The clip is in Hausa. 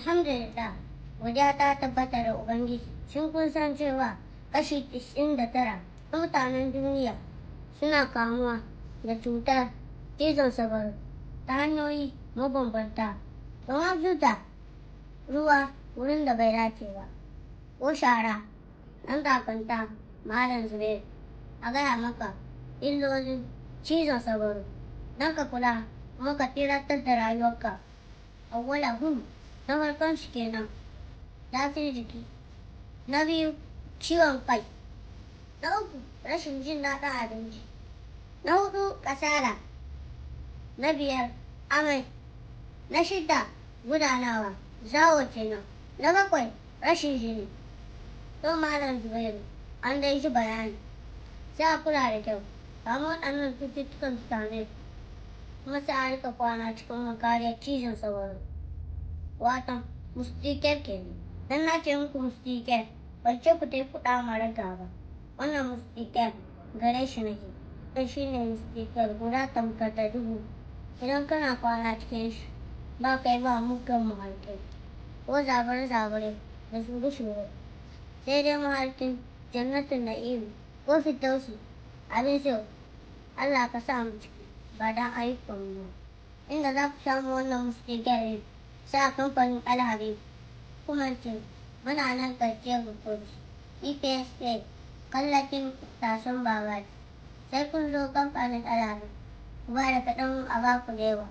Alhamdulillah, godiya ta tabbata da Ubangiji. Shin kun san cewa kashi 99 na mutanen duniya suna kamuwa da cutar cizon sauro ta hanyoyi mabambanta, kamar zuta ruwa wurin da bai dace ba ko shara? Ɗan kakanta Malam Zubairu a gaya maka illolin cizon sauro don ka kula kuma ka tsiratar da rayuwarka. Awwalahum, na farkon shi kenan zafin jiki, na biyu ciwon kai, na uku rashin jin daɗin abinci, na hudu kasala, na biyar amai, na shida gudanawa, zawo kenan, na bakwai rashin jini. To Malam Zubairu, an dai ji bayani, sai a kula da kyau kamar waɗannan cututtukan su same kuma sai a rika kwana cikin kariyar cizon sauro, watan mosquito kenan. Dan na ce muku mosquito, ban ce ku tai ku ɗama raga ba. Wannan mosquito gare shi nake dan shi ne mosquito guda tamkar da dubu. Idan kana kwana cikin shi, ba kai ba muggan mahalkai ko zabure-zabure da shure-shure, sai dai mahalkin jannatin na'im ko firdausi abin so. Allah ka sa mu ciki ba dan ayyukan mu. Inda za ku samu wannan mosquito ɗin, sai a kamfanin Alhabib. Kuma ce muna nan ƙarshe Report EPSA kallakin tason babaji. Sai kun zo kamfanin Alhabib, ku ba da kaɗan a ba ku da yawa.